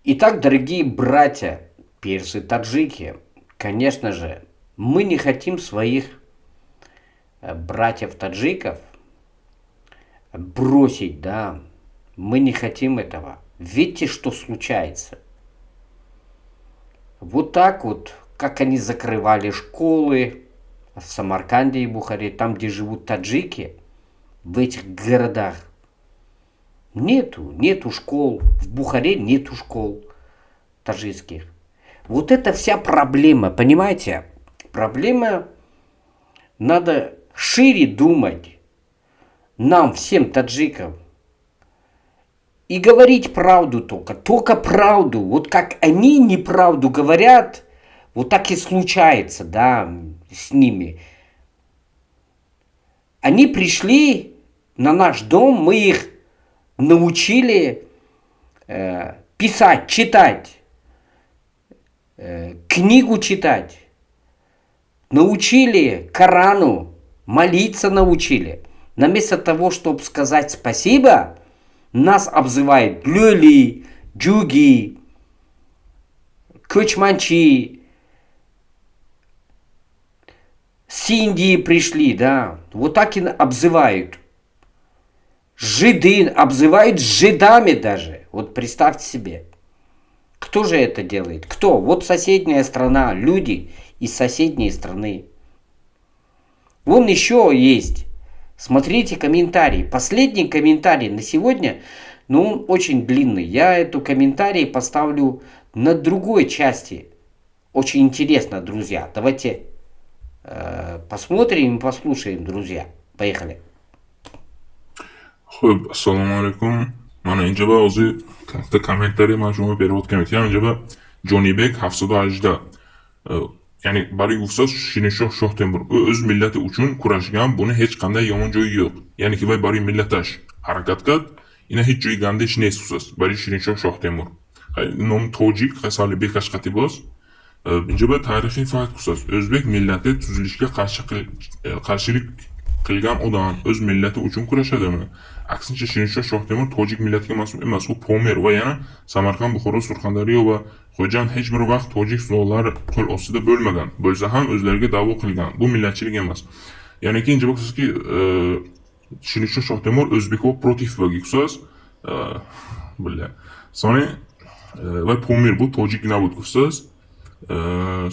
Итак, дорогие братья, персы, таджики, конечно же, мы не хотим своих братьев-таджиков бросить, да, мы не хотим этого. Видите, что случается? Вот так вот, как они закрывали школы в Самарканде и Бухаре, там, где живут таджики, в этих городах. Нету школ. В Бухаре нету школ таджикских. Вот это вся проблема, понимаете? Проблема, надо шире думать нам, всем таджикам. И говорить правду только, только правду. Вот как они неправду говорят, вот так и случается, да, с ними. Они пришли на наш дом, мы их научили писать, читать, книгу читать, научили Корану, молиться научили. Вместо того, чтобы сказать спасибо, нас обзывают люли, джуги, кочманчи, с Индии пришли, да. Вот так и обзывают. Жиды обзывают жидами даже. Вот представьте себе. Кто же это делает? Кто? Вот соседняя страна, люди из соседней страны. Вон еще есть. Смотрите комментарий. Последний комментарий на сегодня, но он очень длинный. Я эту комментарий поставлю на другой части. Очень интересно, друзья. Давайте посмотрим и послушаем, друзья. Поехали. Хуб, ассалому алайкум. Мана инҷа ба ҳозир какта комментарий ман шумо перевод кардам. Инҷа ба Ҷонибек 718, ya'ni baribir гуфтааст, Шириншоҳ Шоҳтемур ӯ o'z millati uchun kurashgan, buni hech qanday yomon joyi yo'q. Ya'niki вай барои миллаташ ҳаракат кард, ина ҳеҷ ҷои гандеш нест гуфтааст барои Шириншоҳ Шоҳтемур. Номи тоҷик сали бекаш қати боз инҷа ба таърихи факт гуфтааст, o'zbek millati tuzilishiga qarshilik qilgan odam o'z millati uchun kurashadimi? Aksincha, Shirinshоh Shohtemur tojik millatiga mansub emas, u Pomir va yana Samarqand, Buxoro, Surxondaryo va Xo'jand hech bir vaqt tojik sulolalari qo'l ostida bo'lmagan. Bo'lsa ham o'zlariga da'vo qilgan. Bu millatchilik emas. Ya'niki inja bo'lsizki, Shirinshоh Shohtemur o'zbekov против гуфтааст. Бля. Сони ва Помир буд, тоҷик набуд гуфтааст.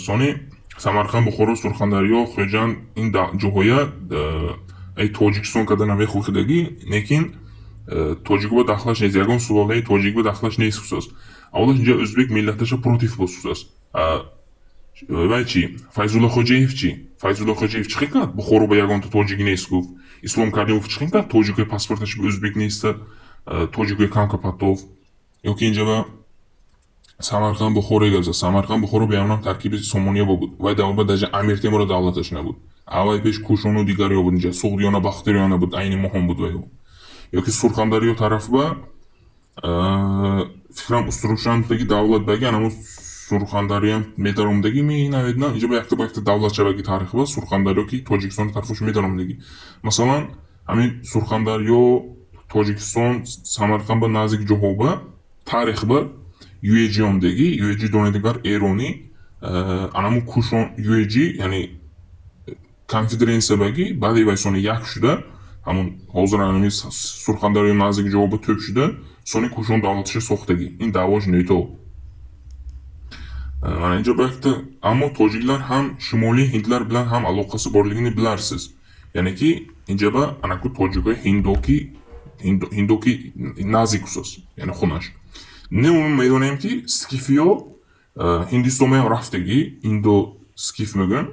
Сони Самарқанд, Бухоро, Сурхондарё, Хоҷанд ин ҷоҳоя ай Тоҷикистон карда намехоҳидагӣ, лекин тоҷикба дахлаш нест, ягон сулолаи тоҷикба дахлаш нест гуфтааст. Аввалаш инҷа o'zbek миллаташа против боз гуфтааст. Вай чӣ? Файзулло Хоҷаев чӣ? Файзулло Хоҷаев чӣ хел кард? Бухоро ба ягонта тоҷик нест гуфт. Ислом Каримов чӣ хел кард? Тоҷикои паспорташ o'zбек неста, тоҷикои камка паттов. Ёки инҷа ба Самарқанд, Бухоро гап зад. Самарқанд, Бухоро беамнам таркиби Сомония буд. Вай давба даже Амир Темура давлаташ набуд. Аввай пеш Кушону дигариё буд инҷа, Суғдиёна, Бахтириёна буд, айни моҳон буд вай. Ёки Сурхандарё тарафба фикрам Уструшандаги давлат баги анаму Сурхандарёам медаромдаги ми наведна инҷа ба якта ба якта давлат шаваги таърихба Сурхандарё ки Тоҷикистон тарафош медаромдаги. Масалан, ҳамин Сурхандарё, Тоҷикистон, Самарқанд ба наздик ҷоҳоба таърихба юэҷи омдагӣ, юэҷи донедагар эронӣ, анаму Кушон юэҷи, яъне конфедератсия баги, баъди вай сони як шуда, ҳамун ҳозир ҳамин Сурхандарёи наздик ҷоҳоба тӯб шуда, сони Кушон давлаташа сохтагӣ. Ин даъвош нето. Mana инҷо ба якта, аммо тоҷикlar ҳам шимолии ҳиндlar bilan ham aloqasi borligini bilarsiz. Ya'niki инҷа ба анаку тоҷикои ҳиндоки ҳиндоки наздик усас, яъне хунаш. Не, мо медонем, ки скифиё Ҳиндистонмаям рафтагӣ, индо скиф мегӯям.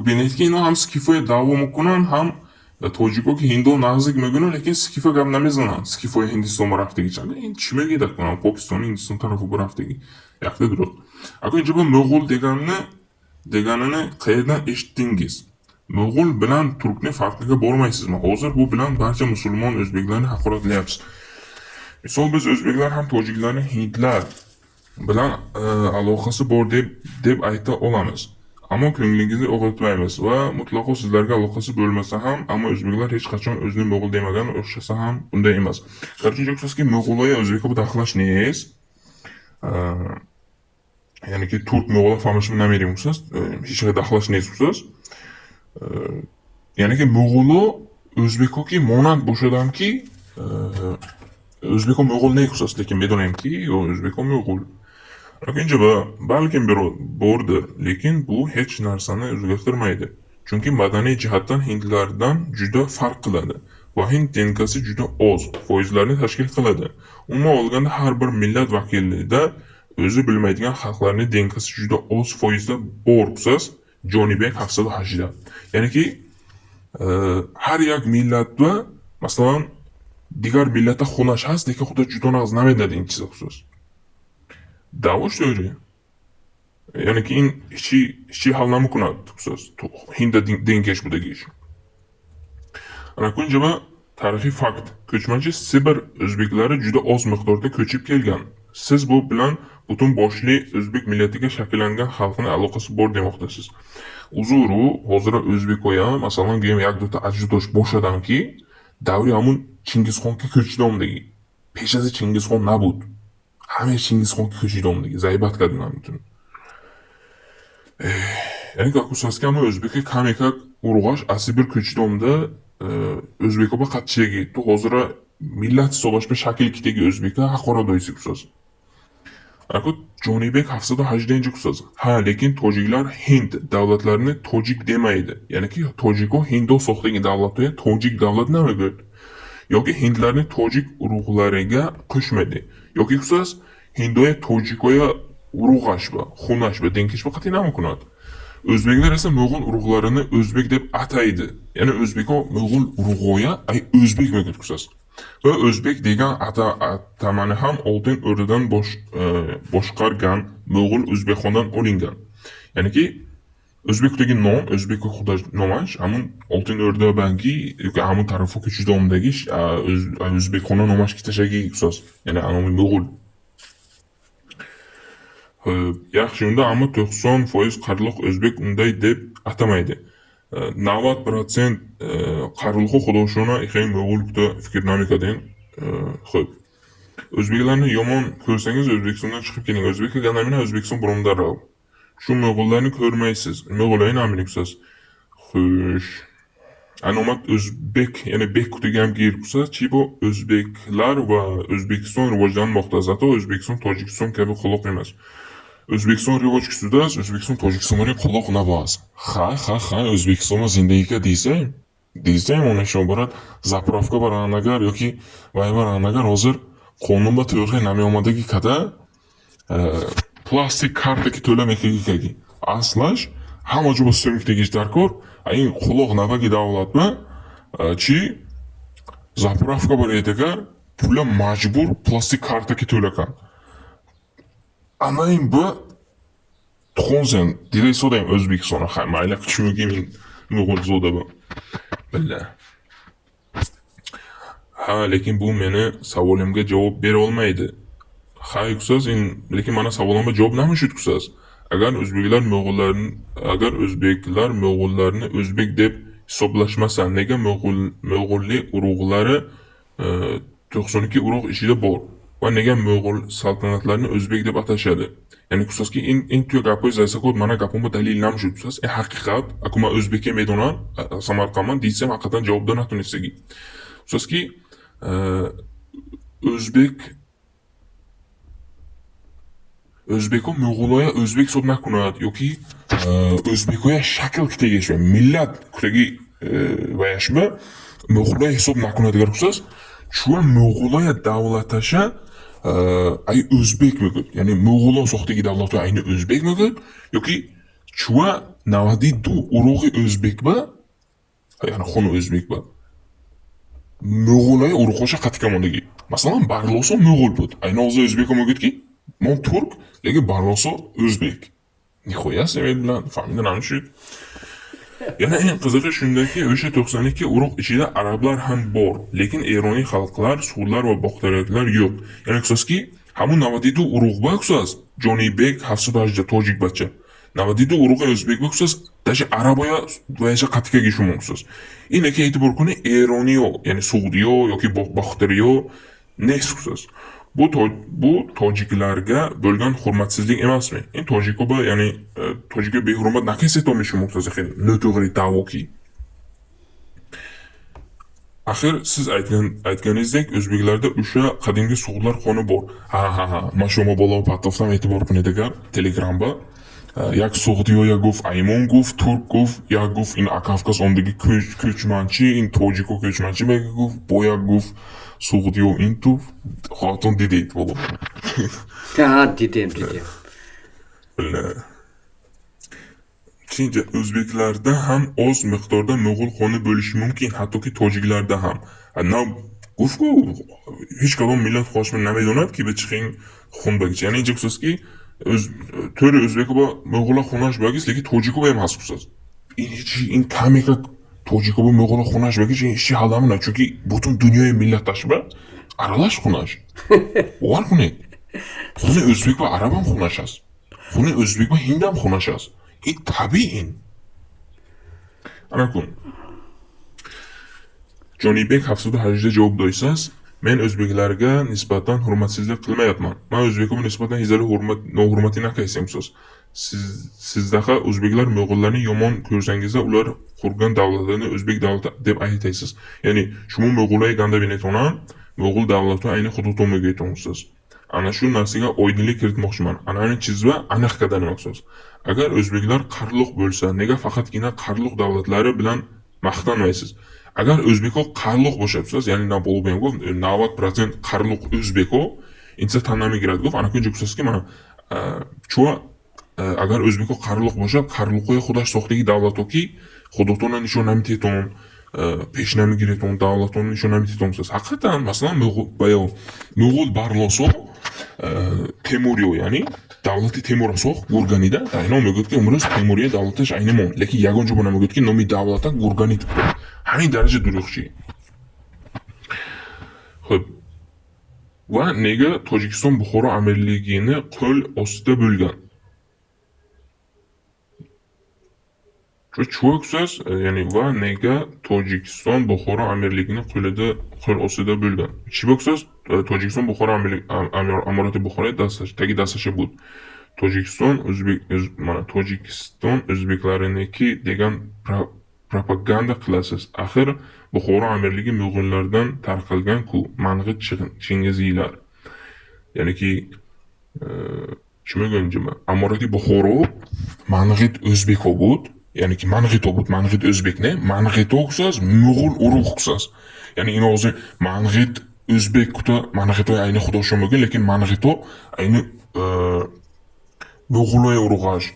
Бинед, ки ино ҳам скифоя даъво мекунанд, ҳам тоҷико ки ҳиндо наздик мегӯянд, лекин скифа гап намезананд. Скифои Ҳиндистон рафтагӣ чанд ин чӣ мегӯяд кунам, Покистони Ҳиндистон тарафу рафтагӣ. Якта дурӯғ. Ако инҷа ба муғул deganini qayerdan eshitdingiz? Mo'g'ul bilan turkni farqiga bormaysizmi? Hozir bu bilan barcha musulmon o'zbeklarni haqoratlayapsiz. Misol, biz o'zbeklar ham tojiklarni hindlar bilan aloqasi bor deb ayta olamiz. Ammo ko'nglingizni og'ritmaymiz va mutlaqo sizlarga aloqasi bo'lmasa ham, ammo o'zbeklar hech qachon o'zini mo'g'ul demagan, o'xshasa ham bunday emas. Короче, инҷа гуфтааст, ки моғулоя o'zбекҳо дахлаш нест. Яъне ки турк муғуло фаҳмашам намерем гуфтааст, ҳеҷ ҷой дахлаш нест гуфтааст. Яъне ки муғуло ӯзбекҳо ки монанд бошаданд, ки ӯзбекҳо муғул не гуфтааст, лекин медонем, ки ӯзбекҳо муғул. Инҷа балkim bordir, lekin bu hech narsani o'zgartirmaydi. Chunki madaniy jihatdan hindlardan juda farq qiladi va hind DNKsi juda oz foizlarni tashkil qiladi. Umuman olganda, har bir millat vakilida o'zi bilmaydigan xalqlarning DNKsi juda oz foizda bor desiz, Jonibek 780. Ya'niki har як millatda, masalan, digar millatda xunash ҳаст, lekin xudo juda nag'z namedadi ин чиза хусус. Даъво шуд. Яъне ки ин ҳечи ҳал намекунад хусус ҳинда ДНКш будагиш. Ана кунҷаба tarixiy fakt. Ko'chmanchi Sibir o'zbeklari juda oz miqdorda ko'chib kelgan. Siz bu bilan butun boshli o'zbek millatiga shakllangan xalqni aloqasi bor demoqdasiz. Uzuru, hozir o'zbekoya, masalan, go'yam як дута аҷдодош бошадам, ки даври ҳамун Чингизхонки кӯчида омадагӣ. Пеш аз Чингизхон набуд. Ҳамаи Чингизхонки кӯчида омадагӣ. Заебать кардем ҳамитун. Яъне ки акусаст, ки ҳамун o'zbekka каме-как уруғаш аз Сибир кӯчида омада o'zbekka ба qatchigi. Ту ҳозира миллат ҳисобаш ба шакл китаги o'zbekka ҳақорат доиси кусас. Ако Ҷонибек 718 инҷа кусас. Ҳа, лекин tojiklar hind davlatlarini tojik demaydi. Ya'ni ki tojiklar hindo сохтаги davlatga tojik davlat namegӯяд. Yoki hindlarni tojik urug'lariga qo'shmaydi. Yoki кусас ҳиндоя тоҷикоя urug'ashba, xunashba, denkishba qat'iy namекунад. O'zbeklar esa mo'g'ul urug'larini o'zbek deb ataydi. Ya'ni o'zbeklar mo'g'ul urug'oya ay o'zbek mегӯяд кусас. Va o'zbek degan atamani ham Oltin O'rdadan boshqargan mo'g'ul O'zbekxondan olingan. Ya'niki o'zbekdagi nom, o'zbek xudo nomash, ҳамун Oltin O'rda banki yoki ҳамун тарафо кӯчида омадагиш O'zbekxona nomash kitashagi кусас. Ya'ni anomi mo'g'ul. Yaxshi, unda ammo 90% qarliq o'zbek unday deb atamaydi. 90% qarliqu xudoshona ихай mo'g'ul kuta fikr namekadin. Xo'p. O'zbeklarni yomon ko'rsangiz, O'zbekistondan chiqib keling. O'zbekka ganamina O'zbekiston burundarov. Shu mo'g'ullarni ko'rmaysiz. Mo'g'ulay namini kusas. Xo'sh. Anomat o'zbek, ya'ni bek kutiga ham gir kusas. Chi bu o'zbeklar va O'zbekiston rivojlanmoqda. Зато O'zbekiston Tojikiston kabi quloq emas. O'zbekiston rivoj kustida, O'zbekiston Tojikistonga quloq nabaz. Ha, ha, ha, O'zbekistonda zindagika desang, desang, ona shu borad, заправка baran yoki vay baran agar hozir qonun ba to'g'ri namiomadagi kada plastik kartaki to'lamakagi kagi. Aslash hamma jo'ba so'mikdagish darkor, ин quloq nabagi davlatma чи заправка бар этагар пула маҷбур пластик картаки to'lakan. Ана ин ба тухонсен дида истодаем O'zbekistonni. Ha, mayli, chunki men mo'g'ulzoda ba. Billa. Ha, lekin bu meni savolimga javob bera olmaydi. Ha, kusas, lekin mana savolimga javob namishud kusas. Agar o'zbeklar mo'g'ullarni o'zbek deb hisoblashmasa, nega mo'g'ulli urug'lari 92 urug' ichida bor va nega mo'g'ul saltanatlarini o'zbek deb atashadi? Ya'ni kusaski ин туя гапҳои зайсакот мана гапҳома далил намшуд кусас. Э ҳақиқат, аку ман o'zbekka медонам, Самарқандман дисам, ҳақиқатан ҷавоб дода натонистагӣ. Кусаски o'zbekho mo'g'uloya o'zbek hisob накунад yoki o'zbekhoya shakl kitagishba millat kutagi vayashba mo'g'uloya hisob накунад агар кусас, чуа mo'g'uloya davlatasha ай o'zbek мегӯяд, яъне мо'ғулон сохтаги давлатҳо айни o'zbek мегӯяд yoki чуа 92 урug'i o'zbekba, ya'ni хуни o'zbekba mo'g'uloya urug'osha qatkamondagi. Masalan, Barloso mo'g'ul буд. Айни hozir o'zbek мегӯяд, ки мо турк, лекин Barloso o'zbek. Нихуя себе bilan fahmida namishud. Yana eng qizig'i shundaki, o'sha 92 urug' ichida arablar ham bor, lekin eroniy xalqlar, sug'dlar va boxtariyliklar yo'q. Ya'ni kusaski, ҳамун 92 urug'ba kusas, Jonibek 780 tojik bacha. 92 urug'i o'zbek ba kusas, даже araboya vayasha qatikaga shumon kusas. Ин ки e'tibor kuni eroniyo, ya'ni sug'diyo yoki boxtariyo next kusas. Bu tojiklarga bo'lgan hurmatsizlik emasmi? In tojiklar ya'ni tojiklar behurmat nakaysa шумо гуфтааст, noto'g'ri da'voki. Axir siz aytganingizdek o'zbeklarda o'sha qadimgi sug'urlar qoni bor. Ha ha ha, man шумо боло партофтам, e'tibor кунед агар Telegramba. Як суғдиё як гуфт аймон гуфт, турк гуфт, як гуфт ин Кавказ омдаги кӯчманчи, ин тоҷико кӯчманчи мега гуфт, бо як гуфт суғдиё ин ту худатон дидед боло. Ха, дидем, дидем. Чинҷа o'zbeklarda ham oz miqdorda mo'g'ul qoni bo'lishi mumkin, hattoki tojiklarda ham. На гуфт-ку ҳеҷ кадом миллат хошма намедонад ки ба чихин хун багич. Яъне инҷа гуфтааст ки тӯри o'zbeko ба mo'g'ula хунаш багис, лекин тоҷико ба ҳам ҳаст гуфтааст. Ин ҳеҷ ин камека тоҷико ба mo'g'ula хунаш багич, ин ҳеҷ ҳал намонад, чунки бутун дунёи миллаташ ба аралаш хунаш. Бовар кунед. Хуни o'zbek ба араб ҳам хунаш аст. Хуни o'zbek ба ҳинд ҳам хунаш аст. Ин табиӣ ин. Ана кун. Jonibek 718 javob doysaz, men o'zbeklarga nisbatan hurmatsizlik qilmayapman. Man o'zbeklarga nisbatan hech hurmat nohurmati nakaysam so'z. Siz sizdaqa o'zbeklar mo'g'ullarni yomon ko'rsangizda ular qurgan davlatini o'zbek davlati deb aytaysiz. Ya'ni шумо mo'g'ulay ganda binetona, mo'g'ul davlati ayni xudutomiga aytyapsiz. Ana shu narsaga oydinlik kiritmoqchiman. Ana uni chizva aniq qadar so'z. Agar o'zbeklar qarluq bo'lsa, nega faqatgina qarluq davlatlari bilan maqtanmaysiz? Agar o'zbeklar qarluq bo'shatsangiz, ya'ni na bo'lib ham 90% qarluq o'zbeko insa tanlamay kiradi guf. Ana kunja gufsizki, mana chua agar o'zbeklar qarluq bo'shat, qarluqqa xudosh soxtagi davlatoki xudotona nishon namiteton, пеш намегиретон, давлатон нишон намитетон. Ҳақиқатан, масалан, муғул барлосо Темуриё, яъне давлати Темура сохт Гурганида. Дар ино мегӯяд ки имрӯз Темурия давлаташ айни мон, лекин ягон ҷо намегӯяд ки номи давлата Гурганид. Ҳамин дараҷа дурӯғчӣ. Хуб, ва нега Тоҷикистон Бухоро амирлигini qo'l ostida bo'lgan? Чува гуфтааст, яъне ва нега Тоҷикистон Бухоро амирлигini qo'lida qo'l ostida bo'lgan? Чӣ гуфтааст? Тоҷикистон Бухоро аморати Бухоро дасташ таги дасташа буд. Тоҷикистон o'zbek mana Tojikiston o'zbeklariniki degan propaganda qilasiz. Axir Buxoro amirligi mo'g'ullardan tarqalgan-ku, mang'it Chingiziylar. Ya'niki чӣ мегӯям инҷа? Аморати Buxoro mang'it o'zbeko буд, ya'niki mang'ito буд, mang'it o'zbek не, mang'ito гуфтааст, mo'g'ul urug' гуфтааст. Ya'ni ino hozir mang'it o'zbek kuta mang'ito ayni xudosho mumkin, lekin mang'ito ayni mo'g'uloy urug'ash.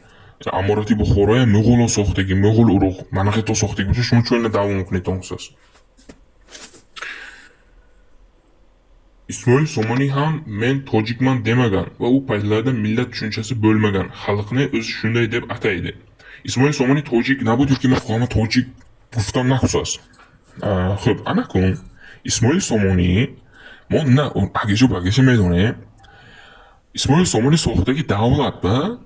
Аморати Бухороя муғуло сохтаги, муғул уруғ, манг'ито сохтаги боша, шумо чун ина даъво мекунед гуфтааст. Ismoil Somoniy ham men tojikman demagan va u paytlarda millat tushunchasi bo'lmagan. Xalqni o'zi shunday deb ataydi. Ismoil Somoniy tojik nabud yoki man худам тоҷик гуфтам нахусас. Хуб, ана кун Исмоил Сомонӣ мо на агешу багеша медонем. Исмоил Сомонӣ сохтаги давлат ба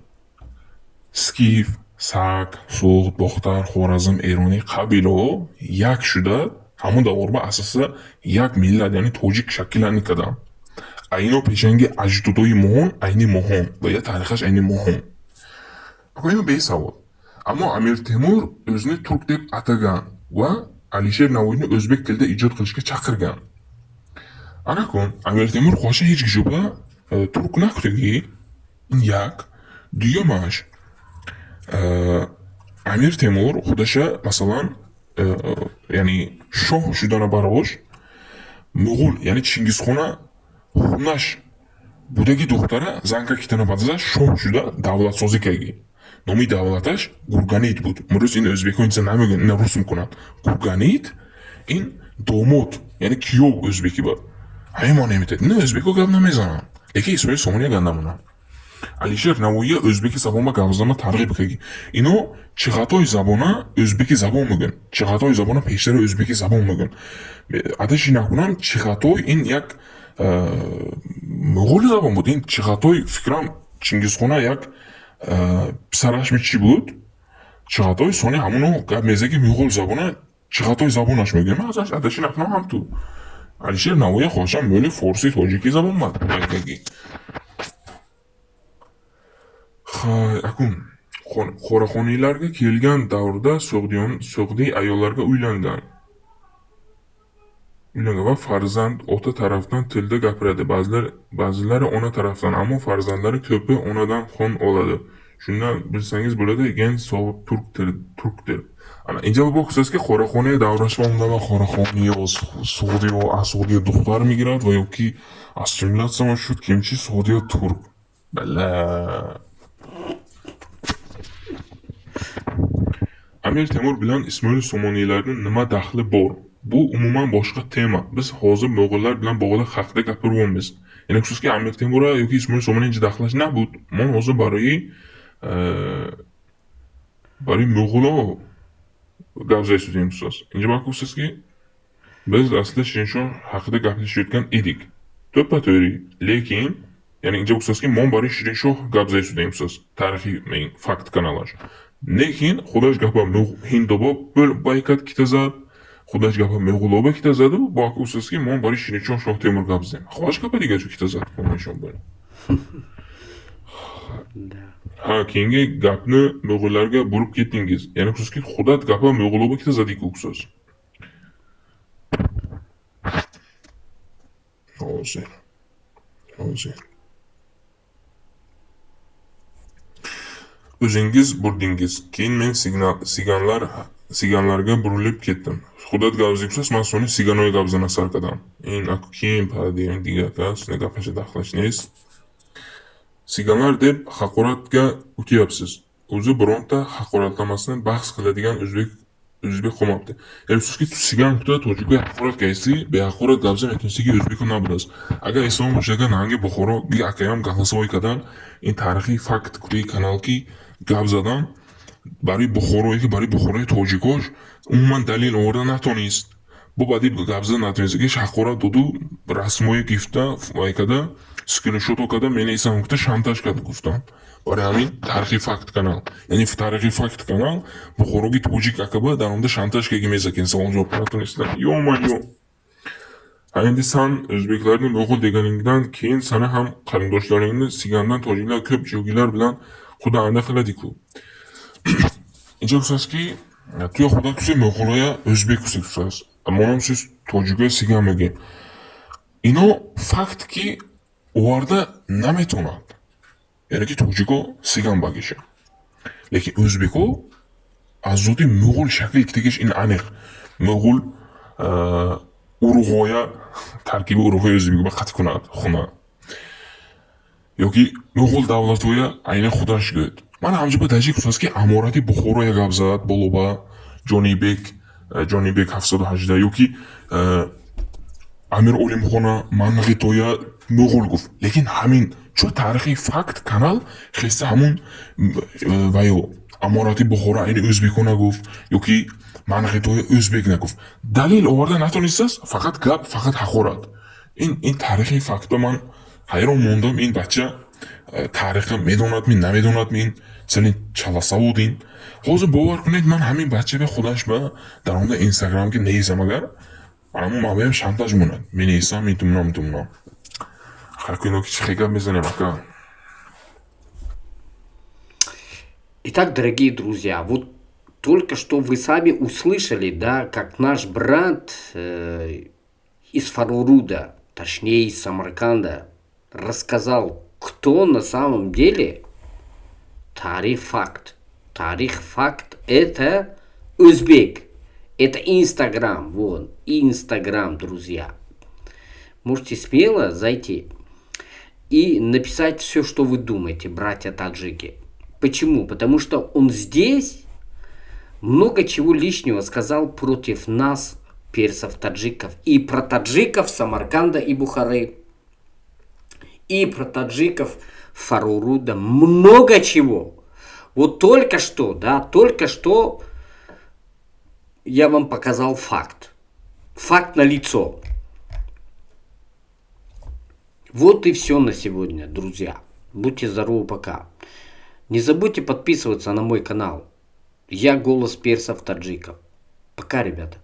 Скиф, Сак, Суғд, Бохтар, Хоразм, Эронӣ қабилаҳо як шуда ҳамон даврба асоса як миллат, яъне тоҷик шакл карданд. Айно пешанги аҷдудои моҳон айни моҳон ва я таърихаш айни моҳон. Ино бесавод. Аммо Амир Темур o'zini turk deb atagan va Alisher Navoiyni o'zbek tilida ijod qilishga chaqirgan. Ана кун Амир Темур хоша ҳеҷ гишуба турк накутаги ин як. Дуюмаш, Амир Темур худаша масалан яъне шоҳ шудана барош муғул, яъне Чингизхона хунаш будаги духтара занка китана бадаза шоҳ шуда давлатсозӣ карги. Номи давлаташ Гурганид буд. Имрӯз ин o'zбекҳо инчиза намегӯянд, ина рус мекунанд. Гурганид ин домод, яъне киёв o'збекӣ буд. Ҳамин маъно метиҳад. Ина o'збекҳо гап намезананд, лекин Исмоили Сомония гап намонанд. Алишер Навоия o'збеки забонба гап зама тарғиб карги. Ино чиғатои забона o'збеки забон мегӯянд. Чиғатои забона пештара o'збеки забон мегӯянд. Адаши накунам, чиғатой ин як муғули забон буд. Ин чиғатой фикрам Чингизхона як писараш ми чӣ буд? Чиғатой сони ҳамоно гап мезаги муғул забона чиғатой забонаш мегӯям. Ман адаши накунам ҳам ту. Алишер Навоӣ хоҳишам мӯли форсӣ тоҷикӣ забон байкаги. Hay, akun Qoraxoniylarga kelgan davrda So'g'diy ayollarga uylangan va farzand ota tarafdan tilda gapiradi. Ba'zilari ona tarafdan, ammo farzandlari ko'pi onadan xon oladi. Shundan bilsangiz bo'ladi, gen sobiq turkdir. Ana инҷа бо хусус ки Қорахония давраш омада ва Қорахония Суғдиё аз Суғдиё духтар мегирад ва ё ки ассимилятсия шуд кимчи Суғдиё турк. Бала. Amir Temur bilan Ismoil Somoniylarning nima daxli bor? Bu umuman boshqa tema. Biz hozir mo'g'ullar bilan bog'liq haqida gapiryapmiz. Ya'ni xususki Amir Temura yoki Ismoil Somoniy inja daxlash nabud. Man hozir барои mo'g'ulo gap zaysiz ustoz. Inja bak ki biz aslida Shirinshon haqida gaplashayotgan edik. To'ppa-to'g'ri, lekin ya'ni inja ustozki man barои Shirinшоҳ гап зайсудем ustoz. Tarixiy fakt kanalash. Lekin xudosh gapa hindоба байкат кита зад, худаш гапа меғулоба кита заду, бо устозки мон барои Шириншоҳ Шоҳ Темур гап задем. Худаш гапа дига чу кита зад нишон бер. Ha, keyingi gapni mo'g'ullarga burib ketdingiz. Ya'ni xususki xudat gapa mo'g'uloba kita zadik ustoz. Hozir. Hozir. O'zingiz burdingiz. Keyin men siganlarga burilib ketdim. Xudat gap ustoz, man so'ni siganoy gap zana sar kardam. In aku keyin paradigma diga kas, ne gapasha daxlash nest. Siganlar deb haqoratga o'tyapsiz. O'zi bironta haqoratlamasini bahs qiladigan o'zbek qolmabdi. Ya'ni sizki sigan kuta tojikka haqorat kaysi, behaqorat gap zan aytmsiki o'zbekka nabudас. Агар ислом бошага нанги Бухоро ги акаям голосовой кадан, ин таърихи факт кутаи канал ки гап задан барои Бухоро ки барои Бухорои тоҷикош умуман далел оварда натонист. Бо баъди гап зада натонист ки ҳақорат доду расмҳое гифта вай када скриншото када менависам гуфта шантаж кард гуфтам. Барои ҳамин таърихи факт канал. Яъне таърихи факт канал Бухороги тоҷик акаба дар онда шантаж каги мезакин савол ҷавоб натонистан. Ё-моё. Ha endi san o'zbeklarni mo'g'ul deganingdan keyin sani ham qarindoshlaringni sigandan tojiklar ko'p jo'gilar bilan xudo anda qiladi-ku. Инҷо гуфтааст ки туя худо куси мо'ғулоя o'zbek куси гуфтааст. Монам сиз тоҷикоя сиган мегӯем. Ино факт ки оварда наметавонад. Яъне ки тоҷико сиган багиша. Лекин o'zбеко аз зоди муғул шакл гирифтагиш ин аниқ. Муғул уруғоя таркиби уруғои o'zбек ба қатъ кунад хуна. Ёки муғул давлатоя айна худаш гӯяд. Ман ҳамҷо ба таҷик гуфтааст ки аморати Бухороя гап зад болоба Ҷонибек 718 ёки Амир Олимхона Манғитоя муғул гуфт. Лекин ҳамин чун таърихи факт канал хеста ҳамун ваё аморати Бухоро айни o'zбеко нагуфт ёки Манғитоя o'zбек нагуфт. Далел оварда натонистааст, фақат гап, фақат ҳақорат. Ин таърихи фактро ман ҳайрон мондам. Ин бача таъриха медонад ми, намедонад ми, ин сани чаласавод ин. Ҳозир бовар кунед, ман ҳамин бача ба худаш ба дар онда Инстаграм ки неизам агар, ҳамун ман шантаж монад. Менависам, итумнам, итумнам. Хайр ки чӣ гап мезанем ака. Итак, дорогие друзья, вот только что вы сами услышали, да, как наш брат из Фароруда, точнее из Самарканда, рассказал, кто на самом деле Тарих Факт. Тарих Факт – это узбек, это Инстаграм, вон, Инстаграм, друзья. Можете смело зайти и написать все, что вы думаете, братья таджики. Почему? Потому что он здесь много чего лишнего сказал против нас, персов, таджиков, и про таджиков Самарканда и Бухары, и про таджиков Фароруда, много чего. Вот только что, да, только что я вам показал факт. Факт налицо. Вот и все на сегодня, друзья. Будьте здоровы, пока. Не забудьте подписываться на мой канал. Я голос персов таджиков. Пока, ребята.